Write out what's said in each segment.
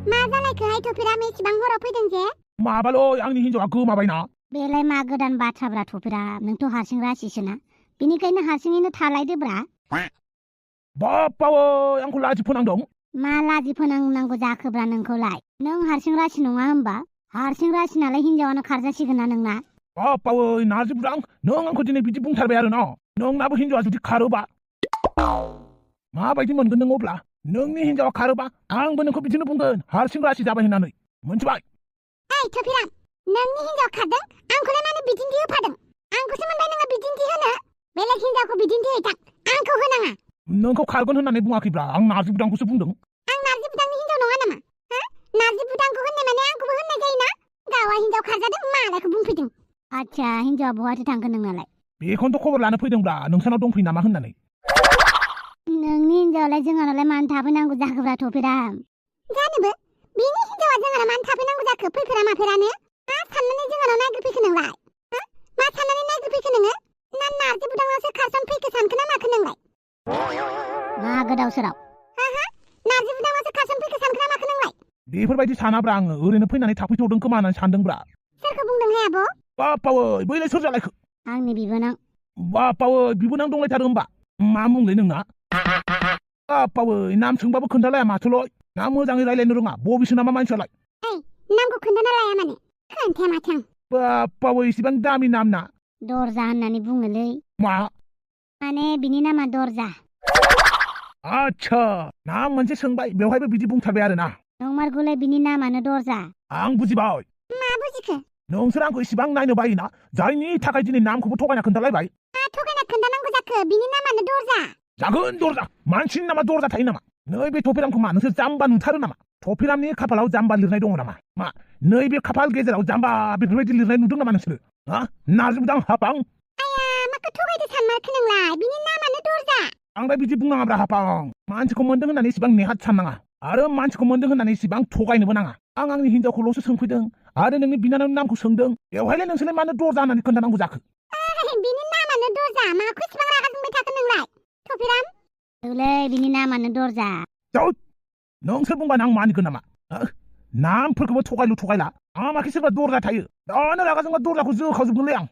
मा जालायखोहाय थफिराम एसेबां हराव फैदों जे? माबाल' आंनि हिन्जावा गोमाबायना। बेलाय मा गोदान बाथ्राब्रा थफिराम, नोंथ' हारसिं रासिसोना, बेनिखायनो हारसिङैनो थालायदोब्रा। बाप्पावै आंखौ लाजि फोनांदों। मा लाजि फोनांनांगौ जाखोब्रा नोंखौलाय? नों हारसिं रासि नङा होमबा? हारसिं रासि नालाय हिन्जावानो खारजासिगोन ना नोंना? बाप्पावै नारजि बुदां, नों आंखौ दिनै बिदि बुंथारबाय आरो ना। नोंनाबो हिन्जावा जुदि खारोबा माबायदि मोनगोन नों अब्ला? नोंनि हिन्जावा खारोबा आंबो नोंखौ बिदिनो बुंगोन हारसिं रासि जाबाय होननानै। मोनथिबाय? ओइ थफिराम, नोंनि हिन्जावा खारदों, आंखौलाय मानो बिदिन्थि होफादों? आंखौसो मोनबाय नोङो बिदिन्थि होनो? बेलेग हिन्जावखौ बिदिन्थि हैथां, आंखौ होनाङा। नोंखौ खारगोन होननानै बुङाखैब्रा, आं नारजि बुदांखौसो बुंदों। आं नारजि बुदांनि हिन्जाव नङा नामा? हा? नारजि बुदांखौ होननाय माने आंखौबो होननाय जायोना? गावा हिन्जाव खारजादों, मालायखौ बुंफैदों। आच्छा, हिन्जावा बहाथो थांखो नोंनालाय? बेखौनोथ' खबर लानो फैदोंब्रा, नोंसानाव दंफैयो नामा होननानै। नोंनि हिन्जावालाय जोंहानावलाय मानो थाफैनांगौ जाखोब्रा थफिराम? जानोबो, बिनि हिन्जावा जोंहानाव मानो थाफैनांगौ जाखो? फैफेरा माफेरानो? मा साननानै जोंहानाव नागिरफैखो नोंलाय? हा? मा साननानै नागिरफैखो नोङो? ना नारजि बुदांनावसो खारसनफैखो सानखो ना माखो नोंलाय? मा गोदाव सोराव? हा? नारजि बुदांनावसो खारसनफैखो सानखो ना माखो नोंलाय? बेफोरबायदि सानाब्रा, आङो ओरैनो फैनानै थाफैथ'दों खोमा होननानै सानदोंब्रा। सोरखौ बुंदोंहाय आब'? बाप्पावै बैलाय सोर जालायखो? आंनि बिबोनां। बाप्पावै बिबोनां दंलायथारो होमबा? मा मुंलै नोंना? बाप्पावै नाम सोंबाबो खोन्थालाया माथोलै? ना मोजाङै रायलायनो रोङा? बबेसो नामा मानसियालाय? ओइ, नामखौ खोन्थाना लाया माने? खोन्थाया माथो आं। बाप्पावै इसिबां दामि नाम ना? दरजा होननानै बुङोलै। मा? माने बिनि नामा दरजा। आच्छा, नाम मोनसे सोंबाय बेवहायबो बिदि बुंथारबाय आरो ना? नंमारगौलाय बिनि नामानो दरजा। आं बुजिबाय। मा बुजिखो? नोंसोर आंखौ इसिबां नायनो बायोना, जायनि थाखाय दिनै नामखौबो थगायना खोन्थालायबाय। मा थगायना खोन्थानांगौ जाखो? बिनि नामानो दरजा। जागोन दरजा, मानसिनि नामा दरजा थायो नामा? नैबे थफिरामखौ मा नोंसोर जाम्बा नुथारो नामा? थफिरामनि खाफालाव जाम्बा लिरनाय दङ नामा? मा नैबे खाफाल गेजेराव जाम्बा बेफोरबायदि लिरनाय नुदों नामा नोंसोरो? हा? नारजि बुदां हापां? आया, माखौ थगायदो सानमारखो नोंलाय? बिनि नामानो दरजा। आंलाय बिदि बुंनाङाब्रा हापां। मानसिखौ मोन्दों होननानै इसिबां नेहाथ साननाङा। आरो मानसिखौ मोन्दों होननानै इसिबां थगायनोबो नाङा। आं आंनि हिन्जावखौल'सो सोंफैदों आरो नोंनि बिनानावनि नामखौ सोंदों। बेवहायलाय नोंसोरलाय मानो दरजा होननानै खोन्थानांगौ जाखो? बिनि नामानो दरजा। माखौ इसिबां रागा जोंबाय थाखो नोंलाय? थफिराम? औलै, बिनि नामानो दरजा। जाउद, नोंसोर बुंबानो आं मानिगोन नामा? नामफोरखौबो थगायलु थगायला। आमाखि सोरबा दरजा थायो। दानो रागा जोंबा दरजाखौ जोखावजोबगोनलै आं।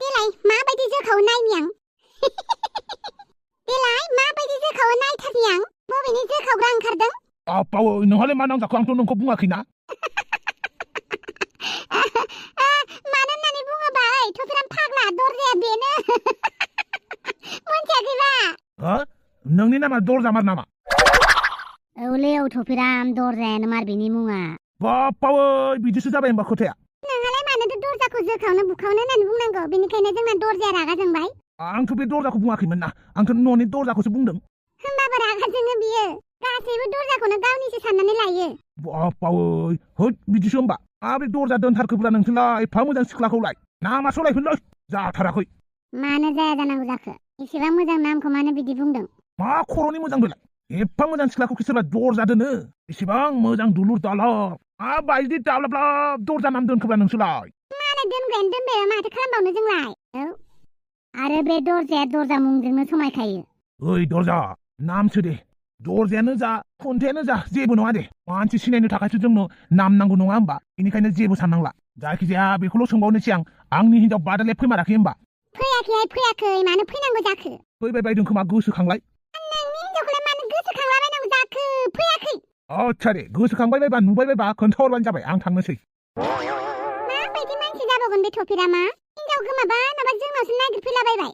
देलाय माबायदि जोखावो नायनि आं। देलाय माबायदि जोखावो नायथारनि आं। बबेनि जोखावग्रा ओंखारदों? बाप्पावै नोंहालाय मा नांजाखो? आंथ' नोंखौ बुङाखैना। मानो होननानै बुङोबा ओइ थफिराम फाग्ला, दरजाया बेनो। मोनथियाखैबा? नोंनि नामा दरजामार नामा? औलै औ थफिराम, दरजायानो मार बिनि मुङा। बाप्पावै बिदिसो जाबाय होनबा खोथाया। नोंहालाय मानोथो दरजाखौ जोखावनो बुखावनो होननानै बुंनांगौ? बेनिखायनो जोंना दरजाया रागा जोंबाय। आंथ' बे दरजाखौ बुङाखैमोन ना, आंथ' न'नि दरजाखौसो बुंदों। होमबाबो रागा जोङो बियो। गासैबो दरजाखौनो गावनिसो साननानै लायो। बाप्पावै होद बिदिसो होमबा? माबोरै दरजा दोनथारखोब्रा नोंसोरलाय एफा मोजां सिख्लाखौलाय? नामा सोलायफिनलै, जाथाराखै। मानो जाया जानांगौ जाखो? एसेबां मोजां नामखौ मानो बिदि बुंदों? मा खर'नि मोजां बेलाय? एफा मोजां सिख्लाखौ सोरबा दरजा दोनो? एसेबां मोजां दुलुर दालार, माबायदि दाब्लाब दरजा नाम दोनखोब्रा नोंसोरलाय? मालाय दोनग्रायानो दोनबाय, माथो खालामबावनो जोंलाय? औ, आरो बे दरजाया दरजा मुंजोंनो समायखायो। ओइ दरजा, नामसो दे। दरजायानो जा, खुन्थायानो जा, जेबो नङा दे। मानसि सिनायनो थाखायसो जोंनो नाम नांगौ नङा होमबा? बेनिखायनो जेबो साननांला। जायखिजाया बेखौल' सोंबावनोसै आं, आंनि हिन्जाव बादालिया फैमाराखै होमबा? फैयाखैहाय फैयाखै, मानो फैनांगौ जाखो? फैबाय बायदों खोमा गोसोखांलाय। नोंनि हिन्जावखौलाय मानो गोसोखांलाबायनांगौ जाखो? फैयाखै। आच्छा दे, गोसोखांबाय बायबा नुबाय बायबा खोन्थाहरबानो जाबाय, आं थांनोसै। माबायदि मानसि जाबावगोन बे थफिरामा? हिन्जाव गोमाबा माबा जोंनावसो नागिरफैलाबायबाय।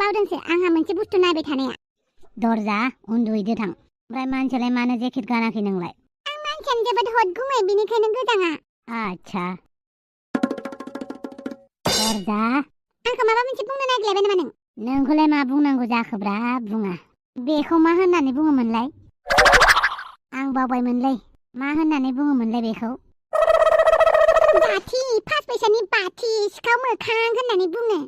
बावदोंसो, आंहा मोनसे बुस्थु नायबाय थानाया। दरजा, उन्दुहैदो थां। ओमफ्राय मानसियालाय मानो जेकेट गानाखै नोंलाय? आं मानसियानो जोबोद हद गुमै, बेनिखायनो गोजाङा। आच्छा। दरजा, आंखौ माबा मोनसे बुंनो नागिरलायबाय नामा नों? नोंखौलाय मा बुंनांगौ जाखोब्रा? बुङा। बेखौ मा होननानै बुङोमोनलाय? आं बावबायमोनलै। मा होननानै बुङोमोनलाय बेखौ? बाथि, 5 फैसानि बाथि, सिखाव मोखां होननानै बुङो।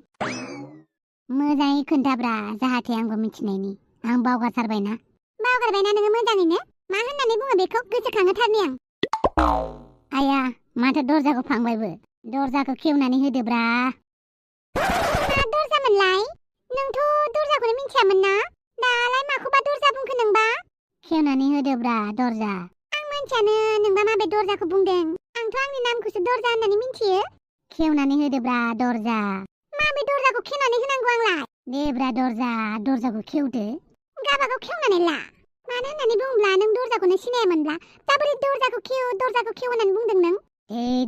मोजाङै खोन्थाब्रा, जाहाथे आंबो मिथिनायनि। आं बावगारथारबायना। बावगारबायना नोङो मोजाङैनो? मा होननानै बुङो बेखौ? गोसोखांहोथारनि आं। आया, माथो दरजाखौ फांबायबो। दरजाखौ खेवनानै होदोब्रा। मा दरजामोनलाय? नोंथ' दरजाखौनो मिथियामोन ना? दालाय माखौबा दरजा बुंखो नोंबा? खेवना खेवनानै होदोब्रा दरजा। आं मोनथियानो नोंबा माबे दरजाखौ बुंदों। आंथ' आंनि नामखौसो दरजा होननानै मिन्थियो। खेवनानै होदोब्रा दरजा। माबे दरजाखौ खेवनानै होनांगौ आंलाय? देब्रा दरजाखौ खेवदो। गाबागाव खेवनानै ला। मानो होननानै बुङोब्ला नों दरजाखौनो सिनायामोनब्ला दाबोरै दरजाखौ खेव होननानै बुंदों नों?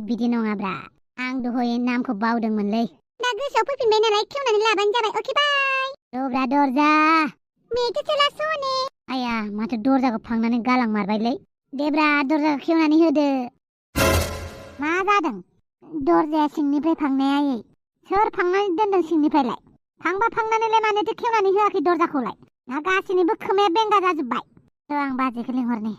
बिदि नङाब्रा। आं दहाय नामखौ बावदोंमोनलै। दा गोसोआव फैफिनबाय नालाय खेवनानै लाबानो जाबाय। अके बाय। दब्रा दरजा। मेथो चला सोने। आया माथो दरजाखौ फांनानै गालां मारबायलै। देब्रा दरजाखौ खेवनानै होदो। मा जादों? दरजाया सिंनिफ्राय फांनायायै। सोर फांनानै दोनदों सिंनिफ्रायलाय? फांबा फांनानैलाय मानोथो खेवनानै होआखै दरजाखौलाय? ना गासैनिबो खोमाया बेंगा जाजोब्बाय? आं बाजैखौ लिंहरनि।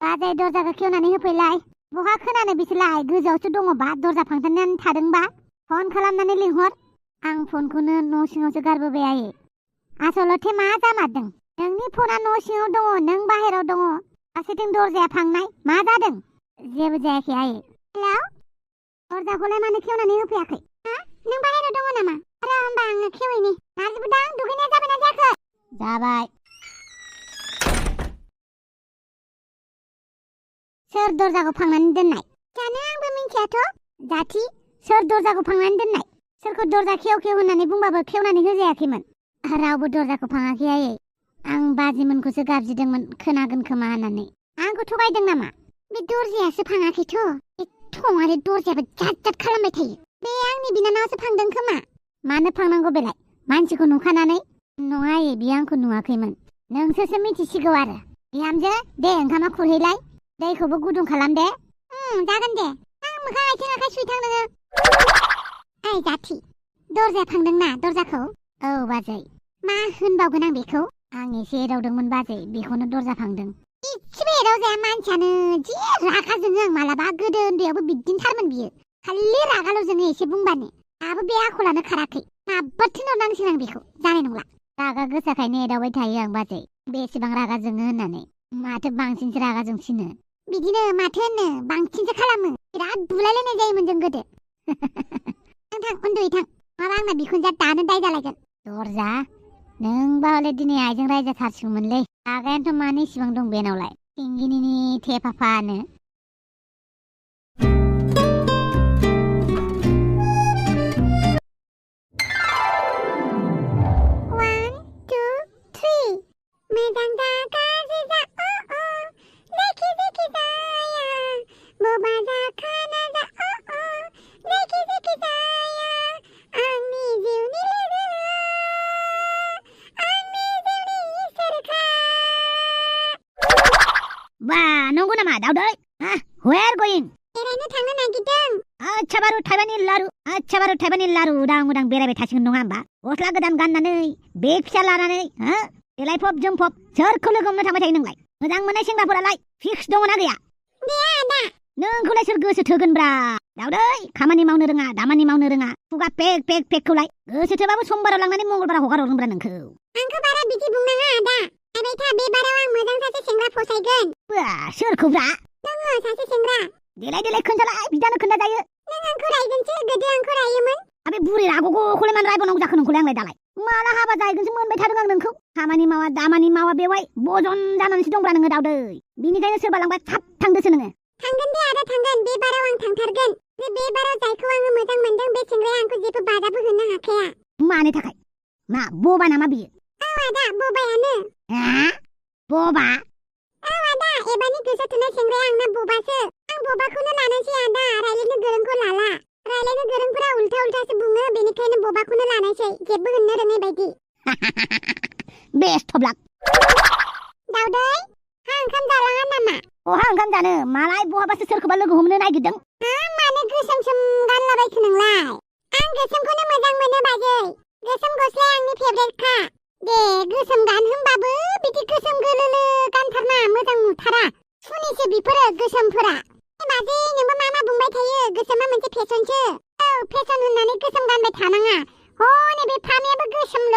बाजै दरजाखौ खेवनानै होफैलाय। बहा खोनानो बिसोरलाय गोजौआवसो दङबा दरजा फांथेनानै थादोंबा? फन खालामनानै लिंहर। आं फनखौनो न' सिङावसो गारबोबाय आयै। आसलथे मा जामारदों? नोंनि फना न' सिङाव दङ, नों बाहेराव दङ। फारसेथिं दरजाया फांनाय। मा जादों? जेबो जायाखै आयै। हेलौ? दरजाखौलाय मानो खेवनानै होफैयाखै? नों बाहेराव दङ नामा? र' होमबा आङो खेवहैनि। नारजिबुदां दुगैनाया जाबायना जायाखै? जाबाय। सोर दरजाखौ फांनानै दोननाय? जानो आंबो मिन्थियाथ'। जाथि, सोर दरजाखौ फांनानै दोननाय? सोरखौ दरजा खेव होननानै बुंबाबो खेवनानै होजायाखैमोन। रावबो दरजाखौ फाङाखै आयै। आं बाजिमोनखौसो गाबज्रिदोंमोन खोनागोन खोमा होननानै। आंखौ थगायदों नामा? बे दरजायासो फाङाखैथ'। थङारि दरजायाबो जात खालामबाय थायो। बे आंनि बिनानावसो फांदों खोमा। मानो फांनांगौ बेलाय? मानसिखौ नुखानानै? नङा आयै, बियो आंखौ नुवाखैमोन। नोंसोरसो मिथिसिगौ आरो। बिहामजो, दे ओंखामा खुरहैलाय। दैखौबो गुदुं खालाम दे। जागोन दे। आं मोखां आथिं आखाइ सुइथां नोङो। ओइ जाथि, दरजाया फांदोंना दरजाखौ? औ बाजै। मा होनबावगोन आं बेखौ? आं एसे एदावदोंमोन बाजै, बेखौनो दरजा फांदों। इसेबो एदावजाया मानसियानो। जि रागा जोङो आं मालाबा। गोदो उन्दैयावबो बिदिनोथारमोन बियो। खालि रागाल' जोङो एसे बुंबानो। दाबो बे आखलानो खाराखै। माब्बा थिनहरनांसिगोन आं बेखौ। जानाय नंला। रागा गोसाखायनो एदावबाय थायो आं बाजै। बेसेबां रागा जोङो होननानै। माथो बांसिनसो रागा जोंसिनो। बिदिनो माथो होननो, बांसिनसो खालामो। बिराद बुलायलायनाय जायोमोन जों गोदो। थां उन्दुयै थां। माबा आंना बिखुनजोआ दानो दाय जालायगोन। दरजा, नोंबा हले दिनै आइजों रायजाथारसिगौमोनलै। रागायानोथ' मानो इसिबां दं बेनावलाय? इंगिनिनि थेफाफानो। मोजां जा गाज्रि जा जेखि जेखि जाया बबा जा खाना जा जेखि जेखि जाया आंनि जिउनि लोगोआ आंनि जिउनि इसोरखा। बा नंगौ नामा दावदै? Where going? बेरायनो थांनो नागिरदों। आच्छा बारु थाइबानि लारु उदां उदां बेरायबाय थासिगोन नङा होमबा? गस्ला गोदान गाननानै बेग फिसा लानानै देलायफब जोमफब सोरखौ लोगो हमनो थांबाय थायो नोंलाय? मोजां मोननाय सेंग्राफोरालाय फिक्स दङना गैया? गैया आदा। नोंखौलाय सोर गोसो थोगोनब्रा दावदै? खामानि मावनो रोङा दामानि मावनो रोङा खुगा पेकखौलाय गोसो थोबाबो समबाराव लांनानै मंगलबाराव हगारहरगोनब्रा नोंखौ। आंखौ बारा बिदि बुंनाङा आदा। नायबाय था, बे बाराव आं मोजां सासे सेंग्रा फसायगोन। सोरखौब्रा? दङ सासे सेंग्रा। देलाय खोन्थालाय, बिदानो खोन्थाजायो। नों आंखौ रायगोनसो, गोदो आंखौ रायोमोन। आबे बुरि राग'ग'खौलाय मानो रायबावनांगौ जाखो नोंखौलाय आंलाय दालाय? माला हाबा जाहैगोनसो मोनबाय थादों आं नोंखौ। खामानि मावा दामानि मावा बेवहाय बजन जानानैसो दंब्रा नोङो दावदै। बिनिखायनो सोरबा लांबा थाब थांदोसो नोङो। थांगोन दे आदा थांगोन। बे बाराव आं थांथारगोन। बे बाराव जायखौ आङो मोजां मोनदों बे सेंग्राया आंखौ जेबो बादाबो होनो हाखाया। मानि थाखाय? मा बबा नामा बियो? औ आदा, बबायानो। बबा? औ आदा, एबारनि गोसो थोनाय सेंग्राया आंना बबासो। आं बबाखौनो लानोसै आदा, रायलायनो गोरोंखौ लाला। रायलायनो गोरोंफोरा उल्थासो बुङो, बेनिखायनो बबाखौनो लानोसै, जेबो होननो रोङै बायदि। बेस्ट अफ लाक। दावदै, ओंखाम जालाङा नामा? बहा ओंखाम जानो, मालाय बहाबासो सोरखौबा लोगो हमनो नागिरदों। मानो गोसोम गानलाबायखो नोंलाय? आं गोसोमखौनो मोजां मोनो बाजै। गोसोम गस्लाया आंनि फेभरेटखा। दे गोसोम गान, होमबाबो बिदि गोसोम गोलोलो गानथारना, मोजां नुथारा। सुनिसो बिफोरो गोसोमफोरा। बाजै नोंबो मा बुंबाय थायो? गोसोमा मोनसे फेसनसो। औ फेसन होननानै गोसोम गानबाय थानाङा। हनै बे फामियाबो गोसोमल'।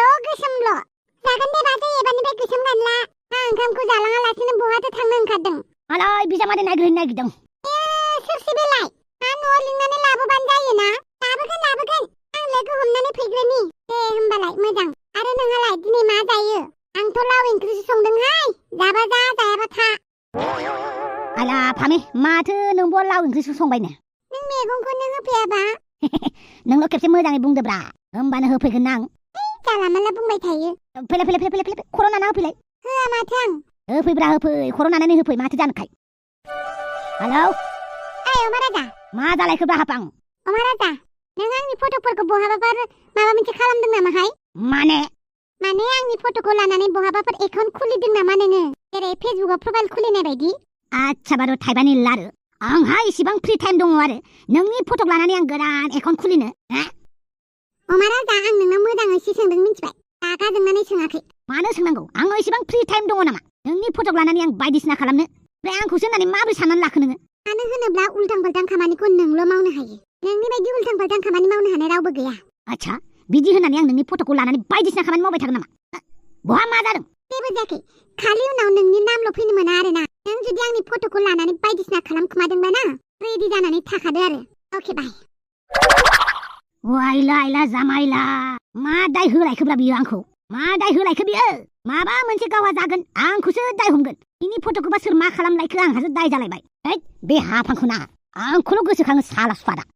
जागोन दे बाजै, एबारनिफ्राय गोसोम गानला। आं ओंखामखौ जालाङालासिनो बहाथो थांनो ओंखारदों? आलाय बिजामादै नागिरहैनो नागिरदों। सोरसो बेलाय? न'आव लिंनानै लाबोबानो जायोना। लाबोगोन। आं लोगो हमनानै फैग्रोनि। दे होमबालाय मोजां। आरो नोंहालाय दिनै मा जायो? आंथ' लाव ओंख्रिसो संदोंहाय। जाबा जा जायाबा था आला फामे माथो नोंबो लाव ओंख्रिसो संबायनो नों मैगंखौनो होफैयाबा नोंल' खेबसे मोजाङै बुंदोब्रा होमबानो होफैगोन आं जाला माला बुंबाय थायो फैलाय फैलाय फैलाय फैलाय खर' नाना होफैलाय होआ माथो आं होफैब्रा होफै खर' नानानै होफै माथो जानोखाय हेलौ ओइ अमा राजा मा जालायखोब्रा हापां अमा राजा नों आंनि फट'फोरखौ बहाबाफोर माबा मोनसे खालामदों नामाहाय माने आंनि फट'खौ लानानै बहाबाफोर एकाउन्ट खुलिदों नामा नोङो जेरै फेसबुकआव प्रफाइल खुलिनाय बायदि आच्छा बारु थाइबानि लारु आंहा इसिबां फ्रि टाइम दङ आरो नोंनि फट' लानानै आं गोदान एकाउन्ट खुलिनो अमा राजा आं नोंनाव मोजाङैसो सोंदों मिथिबाय रागा जोंनानै सोङाखै मानो सोंनांगौ आंनाव इसिबां फ्रि टाइम दङ नामा नोंनि फट' लानानै आं बायदिसिना खालामनो ओमफ्राय आंखौसो होननानै माबोरै साननानै लाखो नोङो मानो होनोब्ला उल्टां फाल्टां खामानिखौ नोंल' मावनो हायो नोंनि बायदि उल्टां फाल्टां खामानि मावनो हानाय रावबो गैया आच्छा बिदि होननानै आं नोंनि फट'खौ लानानै बायदिसिना खामानि मावबाय थागोन नामा बहा मा जादों जेबो जायाखै खालि उनाव नोंनि नामल' फैनो मोना आरोना नों जुदि आंनि फट'खौ लानानै बायदिसिना खालामखुमादोंबा ना रेडि जानानै थाखादो आरो अके बाय वाइला आइला जामाइला मा दाय होलायखोब्रा बियो आंखौ मा दाय होलायखो बियो माबा मोनसे गावहा जागोन आंखौसो दाय हमगोन बिनि फट'खौबा सोर मा खालामलायखो आंहासो दाय जालायबाय बे हाफांखौ ना आंखौल' गोसोखाङो साला सुफादा